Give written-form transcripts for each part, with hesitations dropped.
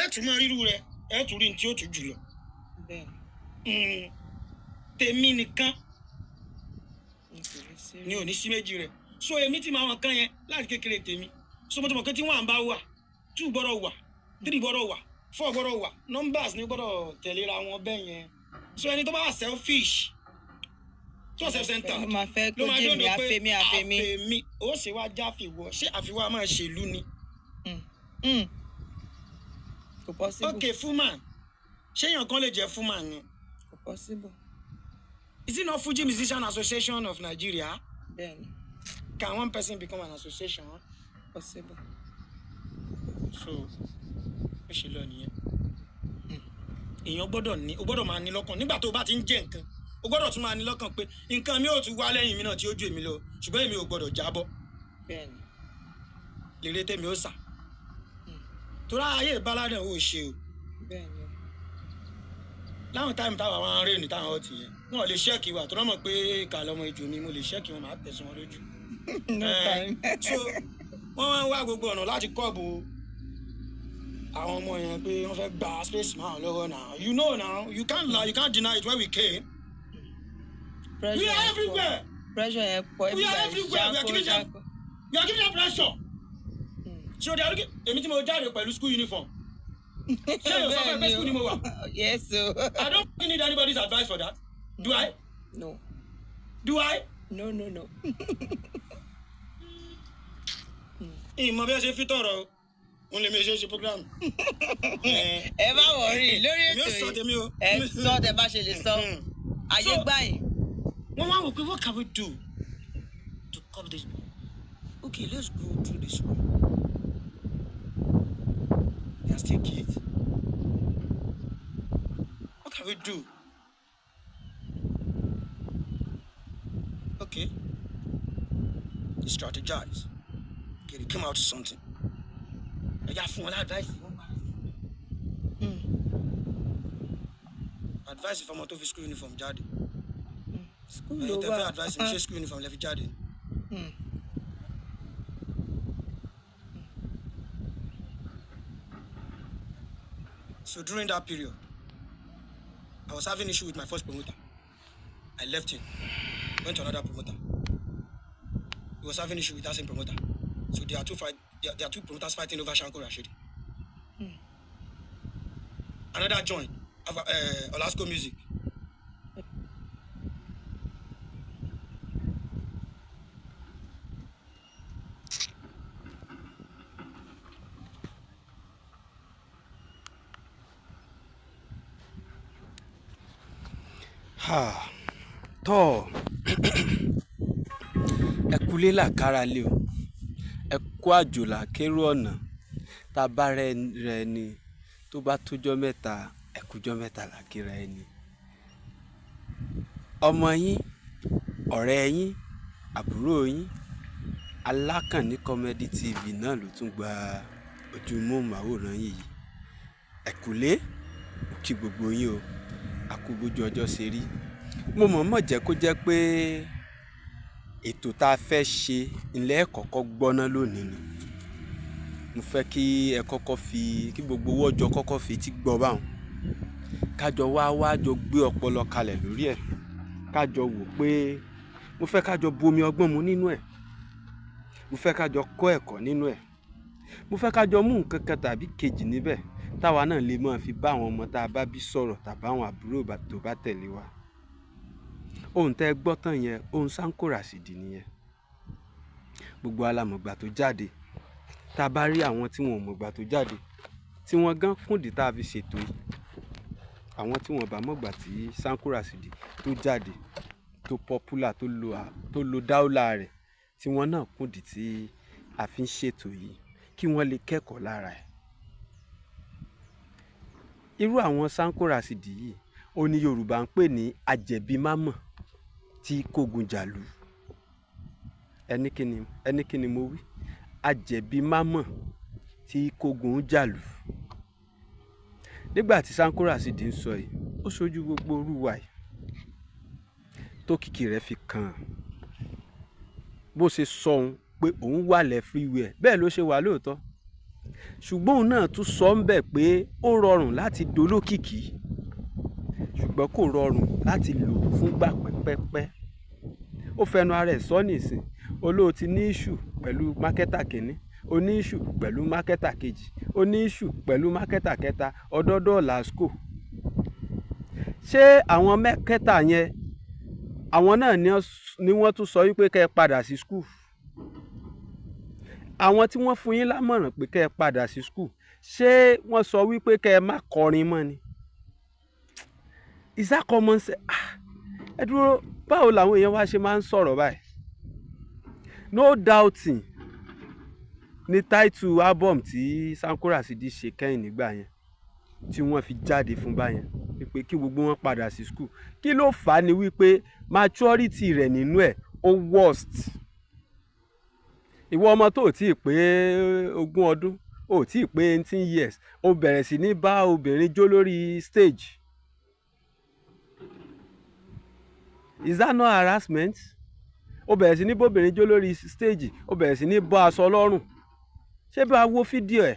Ẹ tún máa ríru rẹ, ẹ tún rí ní tí ó tún jù lọ. Tèmi nìkan Ní kò lè sí. Ni ò ní sí méjì rẹ. So èmi tí màá wọn kan yẹn láti kékeré tèmi, so mo ti mọ̀ pé tí one bá wà, two gbọ́dọ̀ wà, three gbọ́dọ̀ wà, four gbọ́dọ̀ wà, numbers ni gbọ́dọ̀ tẹ̀léra wọn bẹ́ẹ̀ yẹn. So ẹni tó bá wà selfish, tó wà self-centered, Ló máa fẹ́ ló kó máa jẹ́ mi dóńdó pé àfẹ́mi àfẹ́mi. Àfẹ́mi ó sì wá já fìwọ́, ṣé àfiwá máa ṣèlú ni? Kò possible. Ok, Fuman, ṣé èèyàn kan lè jẹ́ Fuman ni? Kò possible. Is it not Fuji Musician Association of Nigeria? Bẹ́ẹ̀ni. Can one person become an association? Possible. So ó ṣe lọ nìyẹn. Èèyàn gbọ́dọ̀ ní, o gbọ́dọ̀ máa ní lọ́kàn nígbà tó o bá ti ń jẹ nǹkan, o gbọ́dọ̀ tún máa ní lọ́kàn pé nǹkan mi ò tún wá lẹ́yìn mi náà tí ó ju èmi lọ, ṣùgbọ́n èmi ò gbọ́dọ̀ jábọ́. Lèrè tèmi ó sà torí ayé ìbáládàn ò ṣe o. Bẹ́ẹ̀ni. Láwọn time táwọn àwọn ará ní táwọn ọtí yẹn, wọn ò lè check wa tó lọ́mọ pé ìkà lọmọ ìjò ni, mo lè check wọn, máa tẹ̀sán wọn lójú. No time. So wọ́n máa ń wá gbogbo ọ̀nà láti curb àwọn ọmọ yẹn pé wọ́n fẹ́ gba space máa lọ́wọ́. Now you know, now you can't lie, you can't deny it. When we came, Pressure we are yẹn pọ̀. everywhere. Pressure yẹn pọ̀. We are everywhere. We are giving them, we are giving them pressure. So they are looking. Èmi tí mo jáde pẹ̀lú school uniform, ṣé yóò sọ fún ẹ pé school ni mo wà? Yes o. I don't need anybody's advice for that. Do I? No. Do I? No, no, no. Ìmọ̀ bí wọ́n ṣe fi tọrọ o, òun lèmi ṣe ṣe program. Ẹ má worry lórí Èmi ò ètò sọ yìí. Tèmi o. Ẹ sọ tẹ bá ṣe lè sọ. Ayé gbà yín. Wọ́n wá wò pé, what can we do to curb this? Okay, let's go through this way. They are still kids. What can we do? Okay, they strategize. Okay, they came out to something. Ẹ yá fún wọn lá advice. Advice fọmọ tó fi school uniform jáde. School ló Ẹ̀yin tẹ́ fẹ́ wà. advice mi, ṣé school uniform lẹ fi jáde? So during that period, I was having issue with my first promoter. I left him, went to another promoter. He was having issue with that same promoter. So there are two fight. There are two promoters fighting over Shanko Rashid. Another joint, Olasco Music. Ha, tọ́ ẹ kúlé làkàrà lé o, ẹ kú àjò làkérò ọ̀nà tá a bá rẹ rẹ ni tó bá tójọ́ mẹ́ta, ẹ kújọ́ mẹ́ta làkèrè ẹni. Ọmọ yín, ọ̀rẹ́ yín, àbúrò yín, Alákànní Comedy TV náà ló tún gba ojú móhùnmáwòrán yìí. Ẹ kúlé, mo kí gbogbo yín o, a kú bójú ọjọ́ ṣe rí. Mo mọ̀ọ́mọ̀ jẹ́ kó jẹ́ pé ètò tá a fẹ́ ṣe ńlẹ́ kọ́kọ́ gbọ́ná lónìí ni. Mo fẹ́ kí ẹ kọ́kọ́ fi kí gbogbo owó ọjọ́ kọ́kọ́ fi etí gbọ́ báwọn, kájọ wá wá jọ gbé ọpọlọ kalẹ̀ lórí ẹ̀, kájọ wò pé mo fẹ́ kájọ bomi ọgbọ́n mu nínú ẹ̀, mo fẹ́ kájọ kọ́ ẹ̀kọ́ nínú ẹ̀, mo fẹ́ kájọ mú nǹkan kan tàbí kejì níbẹ̀ táwa náà lè máa fi bá àwọn ọmọ tá a bá bí sọ̀rọ̀ tàbí àwọn àbúrò tó bá tẹ̀lé wa. Ohun tẹ́ ẹ gbọ́ tán yẹn, ohun Sanko Rasidi nìyẹn. Gbogbo alamọ̀gbà tó jáde. Tá a bá rí àwọn tí wọn ò mọ̀gbà tó jáde, tí wọ́n gan kúndì tá a fi ṣètò yìí, àwọn tí wọn bá mọ̀gbà tí Sanko Rasidi tó jáde, tó popular, tó lo dáúlà rẹ̀, tí wọ́n náà kúndì tí a fi ń ṣètò yìí, kí wọ́n lè kẹ́kọ̀ọ́ lára ẹ̀. Irú àwọn Sanko Rasidi yìí ó ní Yorùbá ń pè ní ajẹ̀bímámọ̀ tí kógun jàlú. Ẹni kíni, ẹni kíni mo wí? Ajẹ̀bímámọ̀ tí kógun jàlú. Nígbà tí Sanko Rasidi ń sọ yìí, ó ṣojú gbogbo orú wa yìí tó kìkì rẹ̀ fi kàn án. Bó ṣe sọ òun pé òun wà lẹ́fíwẹ̀, bẹ́ẹ̀ ló ṣe wà lóòótọ́. Ṣùgbọ́n òun náà tún sọ ń bẹ̀ pé ó rọrùn láti dolókìkí, ṣùgbọ́n kò rọrùn láti lò fúngbà pẹ́pẹ́pẹ́. Ó fẹnu ara ẹ̀ sọ nìsín, olóò ti ní issue pẹ̀lú marketer kìíní, ó ní issue pẹ̀lú marketer kejì, ó ní issue pẹ̀lú marketer kẹta, ọdọọdọ lásìkò. Ṣé àwọn marketer yẹn, àwọn náà ni wọ́n tún sọ wípé kẹ́ ẹ padà sí school? Àwọn tí wọ́n fún yín lámọ̀ràn pé kẹ́ ẹ padà sí school, ṣé wọ́n sọ wípé kẹ́ ẹ má kọrin mọ́ ni? Is that common sense? Ah, ẹ dúró, báwo làwọn èèyàn wá ṣe máa ń sọ̀rọ̀ báyìí? No Doubting ní title album tí Sanko Rasidi ṣe kẹ́yìn nígbà yẹn tí wọ́n fi jáde fún báyẹn wípé kí gbogbo wọn padà sí school. Kí ló fà á? Ni wípé maturity rẹ̀ nínú ẹ̀ ó worst. Ìwọ ọmọ tó tí ì pé 20 ọdún, ó tí ì pé 18 years, ó bẹ̀rẹ̀ sí ní bá obìnrin jó lórí stage. Is that not harassment? Ó bẹ̀rẹ̀ sí ní bóbìnrin jó lórí stage, ó bẹ̀rẹ̀ sí ní bọ́ aṣọ lọ́rùn. Ṣé bá a wo fídíò ẹ̀,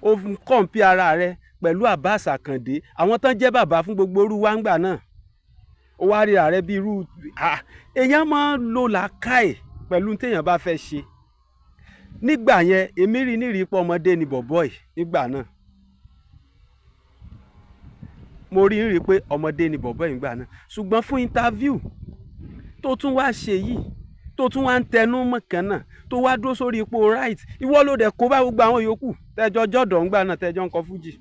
ó compare ara rẹ̀ pẹ̀lú Abbas Akande, àwọn tán jẹ́ bàbá fún gbogbo orú wa ńgbà náà. Ó wá rí ààrẹ bí irú èèyàn máa ń lo làákàyè pẹ̀lú téèyàn bá fẹ́ ṣe nígbà yẹn. Èmi rí nírìí pé ọmọdé ni bọ̀bọ́ yìí nígbà náà. Mo rí rí pé ọmọdé ni bọ̀bọ́ yìí nígbà náà, ṣùgbọ́n fún interview tó tún wá ṣe yìí, tó tún wá ń tẹnu mọ́ kan náà, tó wá dúró sórí ipò right, ìwọ ló dẹ̀ kó bá gbogbo àwọn yòókù tẹ́jọ́ jọ̀dọ̀ ńgbà náà, tẹ́jọ́ ń kọ fújì.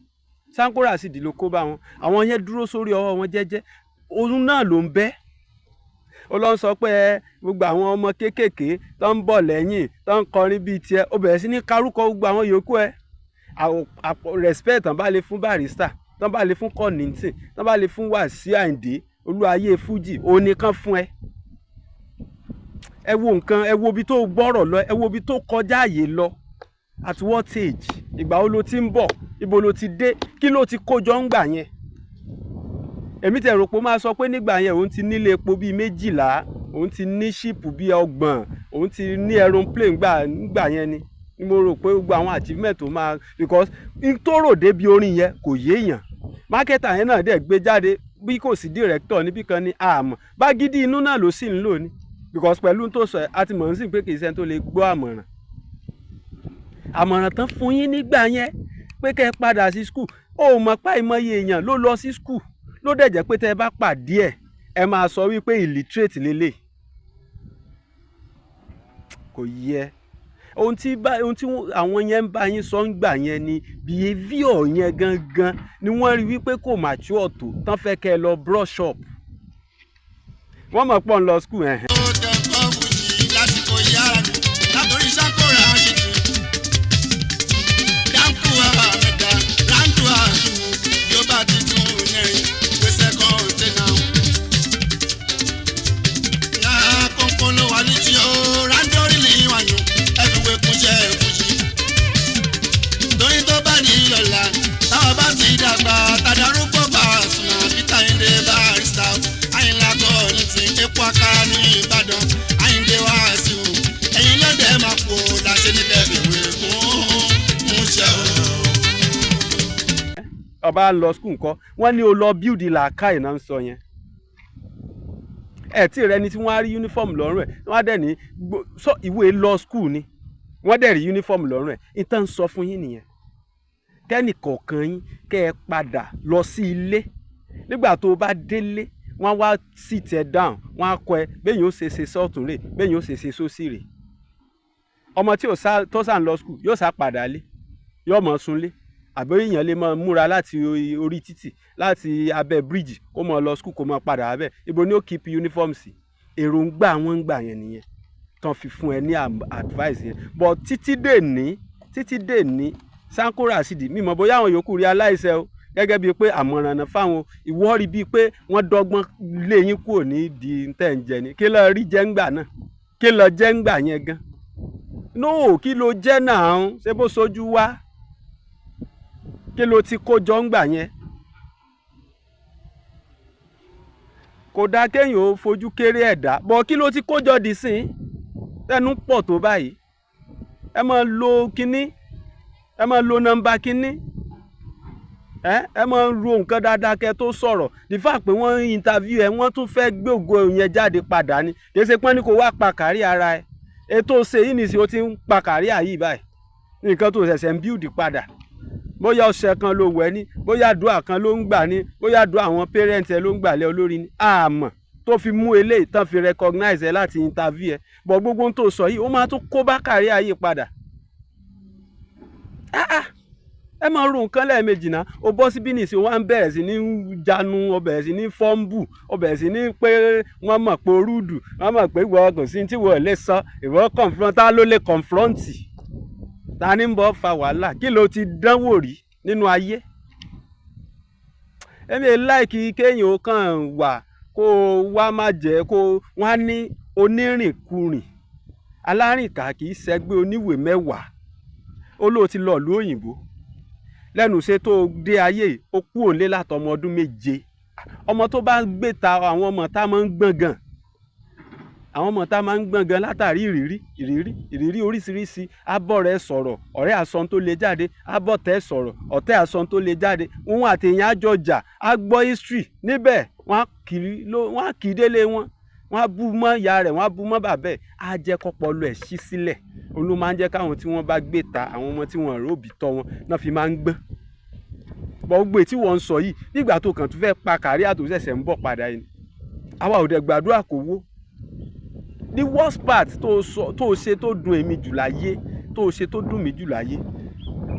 Sanko Rasidi ló kó bá wọn. Àwọn yẹn dúró sórí ọwọ́ wọn jẹ́jẹ́. Òun náà ló ń bẹ́ ó lọ sọ pé gbogbo àwọn ọmọ kéékèèké tó ń bọ̀ lẹ́yìn, tó ń kọrin bíi tiẹ̀, ó bẹ̀rẹ̀ sí ní kárúkọ gbogbo àwọn yòókù ẹ̀. Respect tán bá lè fún Barrister, tán bá lè fún Kollington, tán bá lè fún Wàsíù Àyìndé, olúwayé fújì, òun nìkan fún ẹ. Ẹ wo nǹkan, ẹ wo ibi tó gbọ́rọ̀ lọ, ẹ wo ibi tó kọjá àyè lọ. At what age? Ìgbà wo ló ti ń bọ̀? Ibo ló ti dé? Kí ló ti kó jọ ń gbà yẹn? Èmi tẹ̀ rò pé ó máa sọ pé nígbà yẹn, òun ti nílé epo bíi 12, òun ti ní ship bíi 30, òun ti ní aeroplane gbà yẹn ni mo rò pé gbogbo àwọn achievement tó máa, because n tó rò débi orin yẹn kò yéèyàn. Marketer yẹn náà dẹ̀ gbé jáde bí kò sí director níbí kan ní àmọ́ bágídí inú náà ló sì ń lò ní, because pẹ̀lú tó sọ, a ti mọ̀ ń sìn pé kì í ṣe tó lè gbọ́ àmọ̀ràn. Àmọ̀ràn tán fún yín nígbà yẹn pé kẹ́ ẹ padà sí school, ó mọ̀ pé àìmọye èèyàn ló lọ sí school, ló dẹ̀ jẹ́ pé tẹ́ ẹ bá pàdé ẹ̀, ẹ máa sọ wípé illiterate lélẹ̀. Kò yẹ. Ohun tí àwọn yẹn ń bá yín sọ ń gbà yẹn ni behaviour yẹn gangan ni wọ́n rí wípé kò mature tó, tán fẹ́ kẹ́ ẹ lọ brush up. Wọ́n mọ̀ pọ̀ ń lọ school ẹ̀hẹ́n. Ó dẹ̀kọ́ fújì lásìkò yára mi látòrí Sanko Rasidi. Dáńkù àmẹ́ta ráńdù àṣùwò yóò bá ti tún nẹ́rìn gbèsè kọ́ńténà. Náà kónkó ló wà ní tí ó ráńdórí ní ìwàyùn ẹ̀fíwé kúnṣẹ́ fújì. Torí tó bá ní lọ́la táwọn bá ti dàgbà tàdárúgbó bá sùn àbí Àyìndé Barrister, Àyìnlá Kollington, epo àkàrà ní Ìbàdàn, Àyìndé Wàsíù, ẹ̀yin lọ́dẹ̀ máa kú o láṣẹ ní kẹfìwé fún ṣẹ́ o. Ọba lọ school ńkọ́? Wọ́n ní o lọ build làákàyè náà ń sọ yẹn. Ẹ tí rẹ ni tí wọ́n á rí uniform lọ́rùn ẹ̀, wọ́n á dẹ̀ ní sọ ìwé lọ school ni, wọ́n dẹ̀ rí uniform lọ́rùn ẹ̀. Ìtàn sọ fún yín nìyẹn, kẹ́nì kọ̀ọ̀kan yín kẹ́ ẹ padà lọ sí ilé. Nígbà tó o bá délé, wọ́n á wá sit ẹ down, wọ́n á kọ́ ẹ bẹ́ẹ̀ yóò ṣe ṣe sọ́ọ̀tún rè, bẹ́ẹ̀ yóò ṣe ṣe sósì rè. Ọmọ tí ò sá tó sà ń lọ school yóò sá padà lé, yóò mọ̀ súnlé, àbí èèyàn lè máa múra láti orí títì, láti abẹ́ bíríìjì, kó máa lọ school, kó máa padà abẹ́. Ibo ni ó keep uniform sí? Èròǹgbà wọn ń gbà yẹn nìyẹn tán fi fún ẹ ní advice yẹn. But títí dè ní Sanko Rasidi, mímọ̀ bóyá àwọn yòókù realize ẹ o gẹ́gẹ́ bíi pé àmọ̀ràn náà fáwọn. Ìwọ rí bíi pé wọ́n dọ́gbọ́n lé yín kúrò ní di tẹ̀ ń jẹ ni. Kí ló rí jẹ́ ńgbà náà? Kí ló jẹ́ ńgbà yẹn gan? No, kí ló jẹ́ náà? Ṣé bó sojú wá? Kí ló ti kó jọ ńgbà yẹn? Kò dáa kéèyàn ó fojú kéré ẹ̀dá bọ̀. Kí ló ti kó jọ dì sí tẹnu pọ̀ tó báyìí? Ẹ máa lo kínní. Ẹ máa lo nọ́mbà kínní, ẹ máa ro nǹkan dáadáa kẹ́ tó sọ̀rọ̀. The fact pé wọ́n ń interview ẹ, wọ́n tún fẹ́ gbé ògo yẹn jáde padà ni. Kì í ṣe pọ́n ní kó wá pa career ara ẹ. Ètò ṣe yìí nìsín, ó ti ń pa career yìí báyìí, nǹkan tó ṣẹ̀ṣẹ̀ ń build padà. Bóyá ọṣẹ kan ló wẹ̀ ní, bóyá àdúrà kan ló ń gbà ní, bóyá àdúrà àwọn parent ẹ ló ń gbà lé olórí ní, àmọ́ tó fi mú eléyìí tán fi recognize ẹ láti interview ẹ bọ̀. Gbogbo ohun tó sọ yìí, ó máa tún kó bá career yìí padà. Ah, ah, ẹ máa ro nǹkan lẹ́ẹ̀mejì náà. O bọ́ síbí nìsín, wọ́n á bẹ̀rẹ̀ sí ní jánu, ó bẹ̀rẹ̀ sí ní fọ́ńbù, ó bẹ̀rẹ̀ sí ní pé wọ́n mọ̀ pé orúdù, wọ́n mọ̀ pé ìwọ kò sí tí wọ́n lè sọ. Ìwọ confront, ta ló lè confront? Ta ní ń bọ́ fa wàhálà? Kí ló ti dánwò rí nínú ayé? Èmi ò like kéèyàn ó kàn wà kó wá má jẹ́ kó wọ́n á ní onírìnkùrìn, alárìnká kì í ṣẹgbẹ́ oníwèé mẹ́wàá. Ó lóò ti lọ ìlú òyìnbó lẹ́nu ṣe tó dé ayé, ó kú òǹlé látọmọ ọdún 7. Ọmọ tó bá ń gbé ta, àwọn ọmọ tá máa ń gbọ̀n gan, àwọn ọmọ tá máa ń gbọ̀n gan látàrí ìrírí, ìrírí, ìrírí oríṣiríṣi. Abọ́ rẹ̀ sọ̀rọ̀, ọ̀rẹ́ àsọ̀n tó lè jáde, abọ́tẹ̀ sọ̀rọ̀, ọ̀tẹ̀ àsọ̀n tó lè jáde. Òun àti èèyàn àjọ jà, á gbọ́ history níbẹ̀, wọ́n á kì í délé wọn, wọ́n á bú mọ́ ìyá rẹ̀, wọ́n á bú mọ́ bàbá ẹ̀. Á jẹ́ kọ́pọlọ ẹ̀ ṣí sílẹ̀. Òun ló máa ń jẹ́ káwọn tí wọ́n bá gbé ta, àwọn ọmọ tí wọ́n rò bí tọ́ wọn náà fi máa ń gbọ́n bọ́. Gbogbo tí wọ́n ń sọ yìí, nígbà tó kàn tún fẹ́ pa career tó ṣẹ̀ṣẹ̀ ń bọ̀ padà yìí, àwa ò dẹ̀ gbàdúrà kó wó. The worst part tó sọ, tó ṣe tó dùn èmi jù láyé, tó ṣe tó dùn mí jù láyé,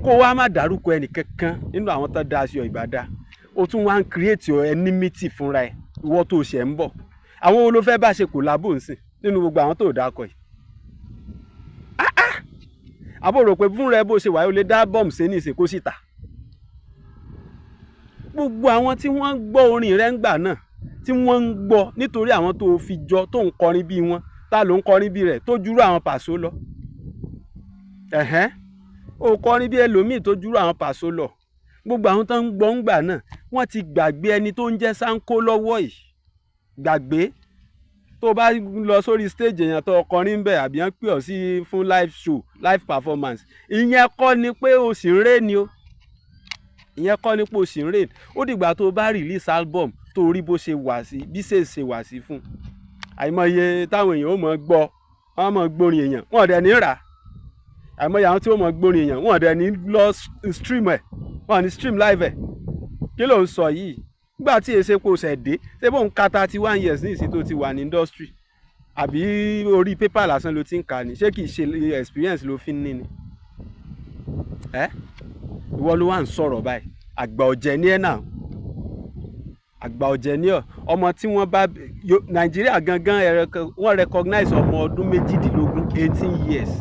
kó wá má dárúkọ ẹnì kankan nínú àwọn tó dá aṣọ ìbàdà. O tún wá ń create your enmity fúnra ẹ. Ìwọ tó ṣẹ̀ ń bọ̀, àwọn wo ló fẹ́ bá ṣe collabo ńsìn nínú gbogbo àwọn tó dákọ̀ yìí? Àbò rò pé fúnra ẹ bó ṣe wà, ó lè dá bọ́ọ̀mù sí ní ìsìn kó sì tà. Gbogbo àwọn tí wọ́n ń gbọ́ orin rẹ̀ ń gbà náà, tí wọ́n ń gbọ́ nítorí àwọn tó fi jọ, tó ń kọrin bí wọn, ta ló ń kọrin bí rẹ̀ tó júrò àwọn Pàṣọ lọ? Ẹ̀hẹ́n, ó kọrin bí ẹlòmíì tó júrò àwọn Pàṣọ lọ. Gbogbo àwọn tó ń gbọ́ ń gbà náà, wọ́n ti gbàgbé ẹni tó ń jẹ́ Sanko lọ́wọ́ yìí. Gbàgbé tó bá lọ sórí stage èèyàn tó kọrin ń bẹ̀, àbí wọ́n pè ọ́ sí fún live show, live performance, ìyẹn kọ́ ni pé o sì ń ré ni o. Ìyẹn kọ́ ni pé o sì ń rè. Ó dìgbà tó o bá release album, tó rí bó ṣe wà sí, bí ṣe ṣe wà sí fún. Àìmọye táwọn èèyàn ó mọ̀ gbọ́, wọ́n mọ̀ gbórin èèyàn, wọ́n dẹ̀ ní rà. Àìmọye àwọn tí ó mọ̀ gbórin èèyàn, wọ́n dẹ̀ ní lọ stream ẹ̀, wọ́n ní stream live ẹ̀. Kí ló ń sọ yìí? Nígbà tí èsè kò ṣẹ̀ dé, ṣé bóun ka 31 years ní ìsìn tó ti wà ní industry, àbí orí pépà lásán ló ti ń kà ní? Ṣé kìí ṣe experience ló fi ń ní ni? Ẹ ìwọ ló wà ń sọ̀rọ̀ báyìí. Àgbà ọ̀jẹ̀ ní ẹ̀ náà, àgbà ọ̀jẹ̀ ní ọ̀. Ọmọ tí wọ́n bá Nàìjíríà gangan, wọ́n recognize ọmọ ọdún 18, 18 years.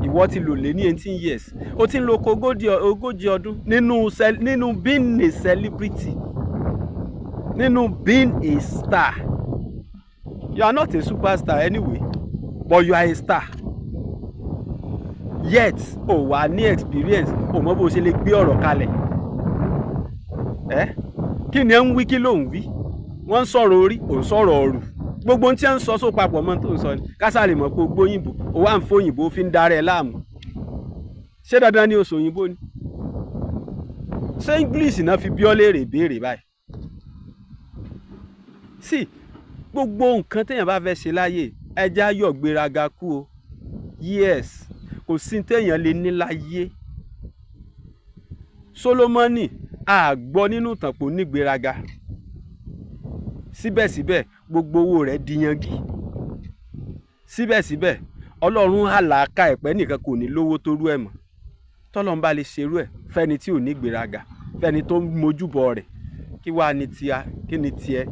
Ìwọ ti lò lé ní 18 years, o ti ń lo 40 ọdún nínú being a celebrity, nínú being a star. You are not a superstar anyway, but you are a star. Yet o wà ní experience, o mọ bó ṣe lè gbé ọ̀rọ̀ kalẹ̀. Ẹ kí ni ẹ ń wí? Kí ló ń wí? Wọ́n ń sọ̀rọ̀ orí, ò ń sọ̀rọ̀ ọ̀rù. Gbogbo ohun tí ẹ ń sọ só papọ̀ mọ́ tó ń sọ ni. Kásá lè mọ̀ pé o gbóyìnbó, o wà ń fóyìnbó fi ń darẹ̀ láàmú. Ṣé dandan ni o sòyìnbó ni? Ṣé English náà fi bí ọ́ léèrè béèrè báyìí sí? Gbogbo nǹkan téèyàn bá fẹ́ ṣe láyè, ẹja yọ̀ gbéraga kú o. Yes, kò sí téèyàn lè ní láyé. Solomoni, a gbọ́ nínú ìtàn pé ó ní gbéraga. Síbẹ̀síbẹ̀, gbogbo owó rẹ̀ di yangi. Síbẹ̀síbẹ̀, Ọlọ́run àlàkà ẹ̀pẹ́ nìkan kò ní lówó tó rú ẹ̀ mọ́. Tọ́lọ́run bá lè ṣerú ẹ̀ fẹ́ni tí ò ní gbéraga, fẹ́ni tó ń mójúbọ rẹ̀, kí wàá ní tíá? Kí ni tiẹ̀?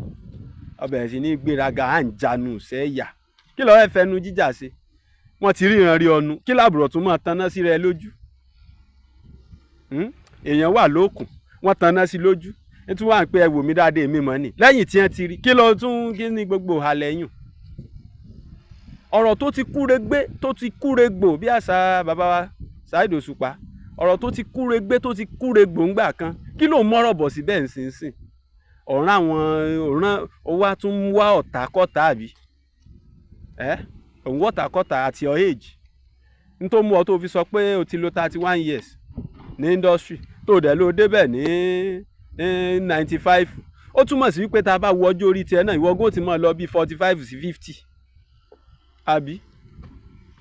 Ọbẹ̀ sì ní gbéraga, à ń janu sẹ́yà. Kí lọ́ọ́ fẹ́ fẹnu jíjà ṣe? Wọ́n ti ríran rí ọnu. Kí làbùrọ̀ tún máa taná sí rẹ lójú? Èèyàn wà lókun, wọ́n taná sí lójú, nítorí wà ń pé ẹ wò mí dáadé, èmi mọ̀ ni. Lẹ́yìn tí wọ́n ti rí, kí ló tún? Kí ni gbogbo ìhàlẹ̀ yùn? Ọ̀rọ̀ tó ti kúre gbé, tó ti kúre gbò, bí àṣà bàbá wa Saheed Òṣùpá, ọ̀rọ̀ tó ti kúre gbé, tó ti kúre gbòǹgbà kan, kí ló ń mọ́rọ̀ bọ̀ síbẹ̀ ńsinsìn? Ọ̀ràn àwọn ọ̀ràn ó wá tún wá ọ̀tá kọ́ta, àbí ẹ́ òun wọ́tà kọ́ta at your age? N tó mú ọ tó fi sọ pé o ti lo 31 years. Ní industry tó dẹ̀ ló débẹ̀ ní 95, ó túmọ̀ sí wípé tá a bá wo ọjọ́ orí tiẹ̀ náà, ìwọ gan ti máa lọ bí 45 sí 50, àbí?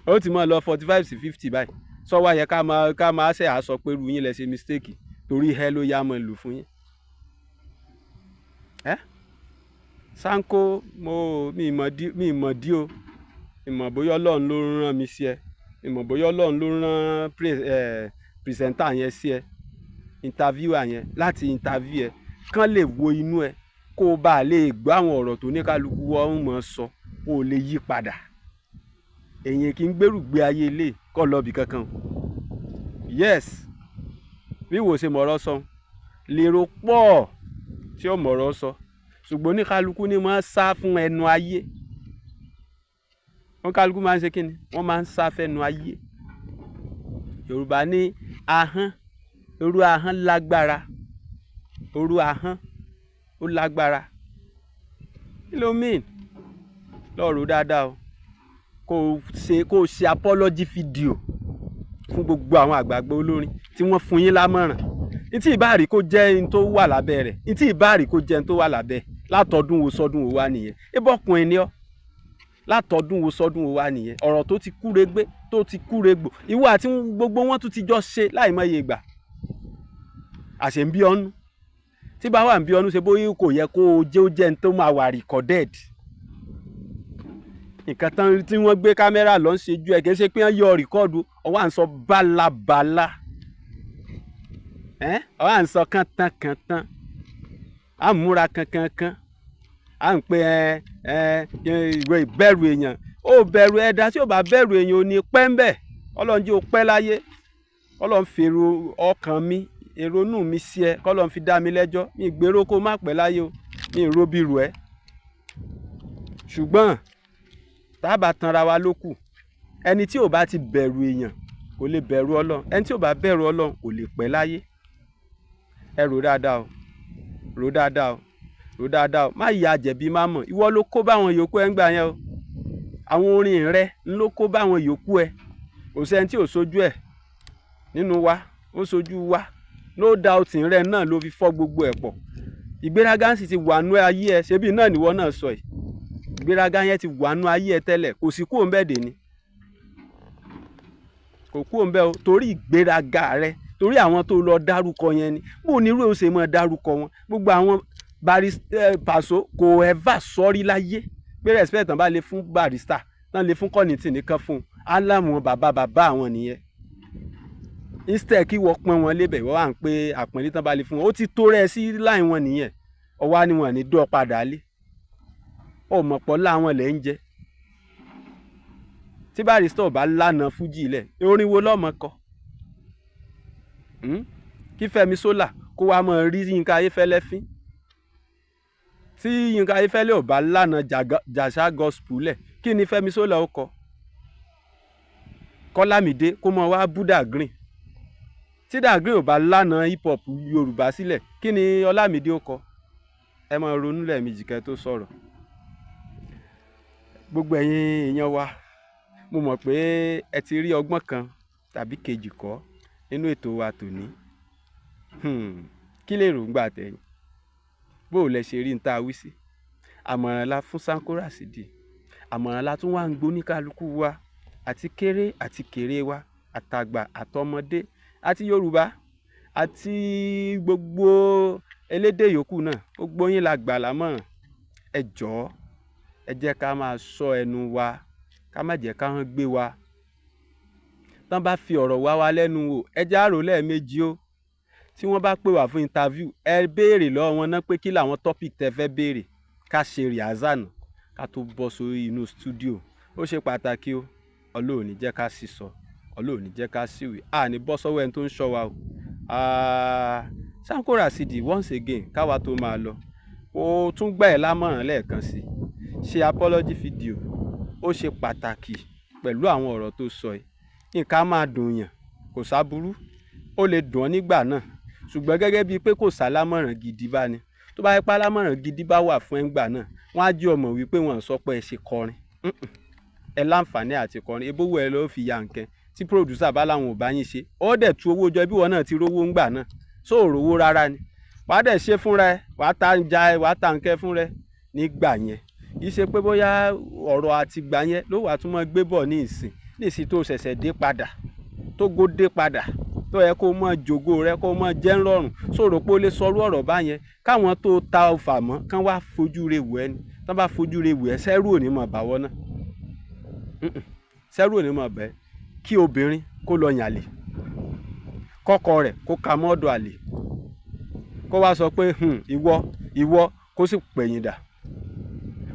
Ó ti máa lọ 45 sí 50 báyìí. Sọ wá yẹ ká máa ṣe àsọ pé irú yín lẹ ṣe mistake, torí ẹ ló yá mọ́ lù fún yín. Ẹ Sanko, mo mi mọ̀ dí, mi mọ̀ dí o. Mi mọ̀ bóyá Ọlọ́run ló rán mi sí ẹ, mi mọ̀ bóyá Ọlọ́run ló rán presenter yẹn sí ẹ, interviewer yẹn, láti interview ẹ kán lè wo inú ẹ, kó o bá lè gbọ́ àwọn ọ̀rọ̀ tó ní kálukú wọ́n mọ̀ sọ, kó o lè yí padà. Èyàn kì í gbèrú gbé ayé ilé kọ́ lọ́ọ̀bì kankan. Yes, bí wò ṣe mọ̀rọ̀ sọ, lèrò pọ̀ tí ó mọ̀rọ̀ sọ, ṣùgbọ́n oníkálukú ni máa ń sá fún ẹnu ayé. Oníkálukú máa ń ṣe kí ni? Wọ́n máa ń sá fẹ́nu ayé. Yorùbá ní ahọ́n, orú ahọ́n lágbára, orú ahọ́n ó lágbára. Kí ló mean? Lọ́ọ́ rò dáadáa o. Kó o ṣe apology video fún gbogbo àwọn àgbààgbà olórin tí wọ́n fún yín lámọ̀ràn. Ntí ìbáàrí kó jẹ́ n tó wà lábẹ́ rẹ̀, ntí ìbáàrí kó jẹ́ n tó wà lábẹ́, látọdún wo sọdún wo wá nìyẹn? Ìbọ̀kùnrin ni ọ́. Látọdún wo sọdún wo wá nìyẹn? Ọ̀rọ̀ tó ti kúregbé, tó ti kúregbò, ìwọ àti gbogbo wọn tún ti jọ ṣe láìmọye ìgbà. Àṣẹ ń bí ọ́nú tí bá wà ń bí ọ́nú ṣe, bóyá kò yẹ kó o jẹ́ ó jẹ́ n tó máa wà recorded. Nǹkan tán tí wọ́n gbé kámẹ́rà lọ ń ṣe ju ẹ̀, kì í ṣe pé wọ́n yọ record. Ọwọ́ à ń sọ bálabàla, ọwọ́ à ń sọ kàntàn-kàntàn, à ń múra kankankan, à ń pe ẹ ẹ ìwé ìbẹ̀rù èèyàn. Ó bẹ̀rù ẹ̀dá tí ò bá bẹ̀rù èèyàn ò ní pẹ́ ń bẹ̀. Ọlọ́run jẹ́ ó pẹ́ láyé. Ọlọ́run fèrò ọkàn mi, èrònú mi sí ẹ, kọ́lọ́run fi dá mi lẹ́jọ́. Mi gbèrò kó má pẹ́ láyé o, mi ro bí rù ẹ́. Ṣùgbọ́n tá a bá tanra wa ló kù. Ẹni tí ò bá ti bẹ̀rù èèyàn kò lè bẹ̀rù Ọlọ́run. Ẹni tí ò bá bẹ̀rù Ọlọ́run kò lè pẹ́ láyé. Ẹ rò dáadáa o, rò dáadáa o, rò dáadáa o. Má yà jẹ̀bi, má mọ̀. Ìwọ ló kó báwọn yòókù ẹ ń gbà yẹn o. Àwọn orin rẹ ń ló kó báwọn yòókù ẹ. Kò sẹ́ni tí ò sojú ẹ̀ nínú wa, ó sojú wa. No doubt, rẹ náà ló fi fọ́ gbogbo ẹ̀ pọ̀. Ìgbéraga sì ti wà nú ayé ẹ. Ṣebí náà nìwọ náà sọ yìí, ìgbéraga yẹn ti wà nú ayé ẹ tẹ́lẹ̀, kò sí kúrò ńbẹ̀ dè ní, kò kúrò ńbẹ̀ o, torí ìgbéraga rẹ, torí àwọn tó lọ dárúkọ yẹn ni. Bó ní irú ẹ̀ ó ṣe máa dárúkọ wọn? Gbogbo àwọn Paso kò ever sọ́rí láyé pé respect tán bá lè fún Barrister, tán lè fún Kollington nìkan fún un aláwọn bàbá bàbá àwọn nìyẹn. Instead kí wọ́n pọ́n wọn lébẹ̀, wọ́n wà ń pé àpọ́nlé tán bá lè fún wọn, ó ti tó rẹ̀ sí láì wọn nìyẹn. Ọwọ́ ni wọn ní dọ́ padà lé ọmọ pọ̀ láwọn lẹ́ ń jẹ́. Tí Barrister ò bá lánàá fújì lẹ̀, orin wo lọ́mọ kọ? Kí Fẹ́mi Sola kó wá mọ rí Yínká Ayéfẹ́lẹ́ fín. Tí Yínká Ayéfẹ́lẹ́ ò bá lánàá jàṣà gospel lẹ̀, kí ni Fẹ́mi Sola ó kọ? Kọ́lámídé kó mọ wá bú Green. Tí Da Green ò bá lánàá hip hop Yorùbá sílẹ̀, kí ni Ọlámídé ó kọ? Ẹ máa ronú lẹ́ẹ̀mejì kẹ́ tó sọ̀rọ̀. Gbogbo ẹ̀yin èèyàn wa, mo mọ̀ pé ẹ ti rí ọgbọ́n kan tàbí kejì kọ́ nínú ètò wa tòní. Kí lè rògbà tẹ̀yìn? Bó o lẹ ṣe rí n tá a wí sí? Àmọ̀ràn la fún Sanko Rasidi, àmọ̀ràn la tún wá ń gbóníkálukú wa, àti kéré àti kéré wa, àtàgbà àtọmọdé, àti Yorùbá àti gbogbo elédè yòókù náà, gbogbo yín la gbà lámọ̀ràn. Ẹ jọ̀ọ́, ẹ jẹ́ ká máa ṣọ́ ẹnu wa, ká má jẹ́ ká hàn gbé wa. Tán bá fi ọ̀rọ̀ wá wa lẹ́nu wò, ẹ jẹ́ á rò lẹ́ẹ̀mejì o. Tí wọ́n bá pè wá fún interview, ẹ béèrè lọ́wọ́ wọn náà pé kí làwọn topic tẹ́ fẹ́ béèrè, ká ṣe rehearsal náà ká tó bọ́ sórí inú studio. Ó ṣe pàtàkì o. Ọlọ́run ò ní jẹ́ ká sì sọ, Ọlọ́run ò ní jẹ́ ká sì wí, a ní bọ́ sọ́wọ́ ẹni tó ń ṣọ́ wa o. Sanko Rasidi, once again, káwa tó máa lọ, ó tún gbà ẹ́ lámọ̀ràn lẹ́ẹ̀kan sí, ṣe apology video. Ó ṣe pàtàkì pẹ̀lú àwọn ọ̀rọ̀ tó sọ yìí. Nǹkan á máa dùn yàn, kò sáburú, ó lè dùn ọ́ nígbà náà, ṣùgbọ́n gẹ́gẹ́ bíi pé kò sálámọ̀ràn gidi bá ní, tó bá yẹ pé alámọ̀ràn gidi bá wà fún ẹ ńgbà náà, wọ́n á jẹ́ ọmọ wípé wọ́n sọ pé ẹ ṣe kọrin, ẹ láǹfààní àti kọrin, ebówó ẹ ló fi ya nǹkan. Tí producer bá láwọn ò bá yín ṣe, ó dẹ̀ tu owó jọ bí wọn náà ti rówó ńgbà náà, só ò rówó rárá ni. Wàá dẹ̀ ṣe fúnra ẹ, wàá ta ń ja ẹ, wàá ta nkẹ́ fúnra ẹ nígbà yẹn. Kì í ṣe pé bóyá ọ̀rọ̀ àtìgbà yẹn ló wàá tún mọ́ gbé bọ̀ ní ìsìn, ní ìsìn tó ṣẹ̀ṣẹ̀ dé padà, tó gó dé padà, tó yẹ kó mọ jògo rẹ, kó mọ jẹ́ ńrọ̀rùn. Sọ̀rọ̀ pé ó lè sọrú ọ̀rọ̀ báyẹn káwọn tó ta ọfà mọ́ kán wá fojú re wò ẹ́ ni. Tán bá fojú re wò ẹ́, sẹ́rù ò ní mọ̀ báwọ́ náà. Sẹ́rù ò ní mọ̀ bẹ́ẹ̀. Kí obìnrin kó lọ yàn àlè, kọ́kọ rẹ̀ kó ka mọ́dọ̀ àlè, kó wá sọ pé, ìwọ, ìwọ," kó sì pẹ̀yìn dà,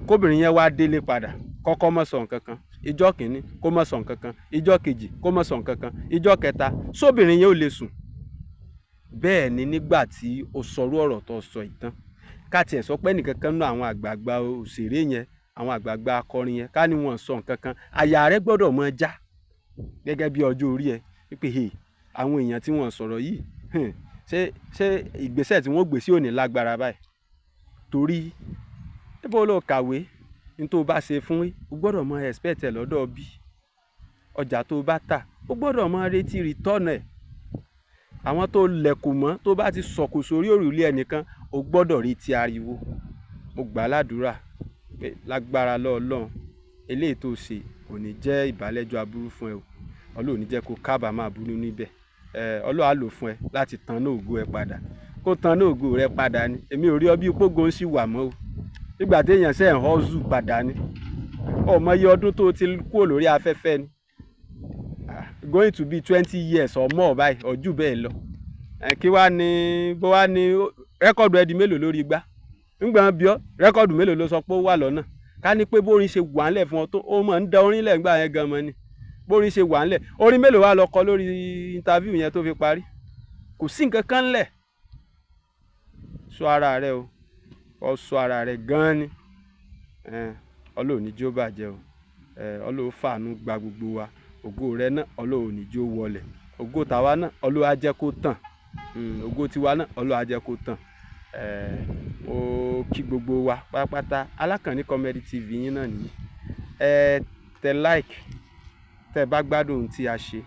kóbìnrin yẹn wá délé padà, kọ́kọ́ mọ̀ sọ nǹkan kan ìjọ́ kìíní, kó mọ̀ sọ nǹkan kan ìjọ́ kejì, kó mọ̀ sọ nǹkan kan ìjọ́ kẹta, sóbìnrin yẹn ò lè sùn? Bẹ́ẹ̀ ni nígbà tí o sọrú ọ̀rọ̀ tó sọ ìtàn, ká tiẹ̀ sọ pé ẹnìkankan nínú àwọn àgbààgbà òṣèré yẹn, àwọn àgbààgbà akọrin yẹn, ká ní wọn sọ nǹkan kan, àyà rẹ gbọ́dọ̀ mọ já gẹ́gẹ́ bí ọjọ́ orí ẹ wípé, "Hey, àwọn èèyàn tí wọ́n sọ̀rọ̀ yìí, ṣé ìgbésẹ̀ tí wọ́n gbé sí òní lágbára báyìí?" Torí níbo ló kàwé ní tó bá ṣe fún, o gbọ́dọ̀ mọ expect ẹ̀ lọ́dọ̀ bí ọjà tó bá tà, o gbọ́dọ̀ mọ retí return ẹ̀. Àwọn tó lẹ̀kùn mọ́, tó bá ti sọ̀kò sórí òrùlé ẹnìkan, o gbọ́dọ̀ retí ariwo. Mo gbà á ládùúrà pé lágbára lọ́ọ̀lọ́run, eléyìí tó ṣe kò ní jẹ́ ìbálẹ́jọ́ aburú fún ẹ o. Ọlọ́run ò ní jẹ́ kó kábàámọ̀ aburú níbẹ̀. Ẹ Ọlọ́run á lò fún ẹ láti tan náà ògo ẹ padà, kó tan náà ògo rẹ padà ni. Èmi ò rí ọ bí pógo ń sì wà mọ́ o. Nígbà téèyàn ṣe ń hustle padà ni, ọmọ iye ọdún tó ti kúrò lórí afẹ́fẹ́ ni, going to be 20 years or more báyìí, or jù bẹ́ẹ̀ lọ. Kí wá ní bó wá ní record ẹ di mélòó lórí igbá ńgbà bí ọ? Record mélòó ló sọ pé ó wà lọ́nà? Ká ní pé bórin ṣe wà ńlẹ̀ fún ọ tó, ó mọ̀ ń da orin lẹ̀ ńgbà yẹn gan mọ́ ni. Bórin ṣe wà ńlẹ̀, orin mélòó wá lọ kọ lórí interview yẹn tó fi parí? Kò sí nǹkan kan ńlẹ̀. Sọ ara rẹ o, ọ sọ ara rẹ gan ni. Ọlọ́run ní jó bàjẹ́ o. Ọlọ́run fàánú gba gbogbo wa. Ògo rẹ náà, Ọlọ́run ní jó wọlẹ̀. Ògo tàwa náà, Ọlọ́run á jẹ́ kó tàn. Ògo tiwa náà, Ọlọ́run á jẹ́ kó tàn. Mo kí gbogbo wa pátápátá. Alákànní Comedy TV yín náà nìyí. Ẹ tẹ like tẹ bá gbádùn ohun tí a ṣe.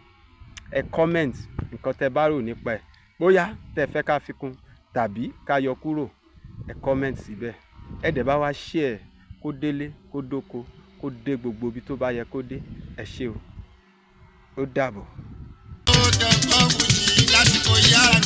Ẹ comment nǹkan tẹ bá rò nípa ẹ̀, bóyá tẹ fẹ́ ká fi kún tàbí ká yọ kúrò, ẹ comment síbẹ̀. Ẹ dẹ̀ bá wa share kó délé, kó dóko, kó dé gbogbo ibi tó bá yẹ kó dé. Ẹ ṣé o, ó dàbọ̀. Ó tẹ̀ kọ́ fújì lásìkò yára.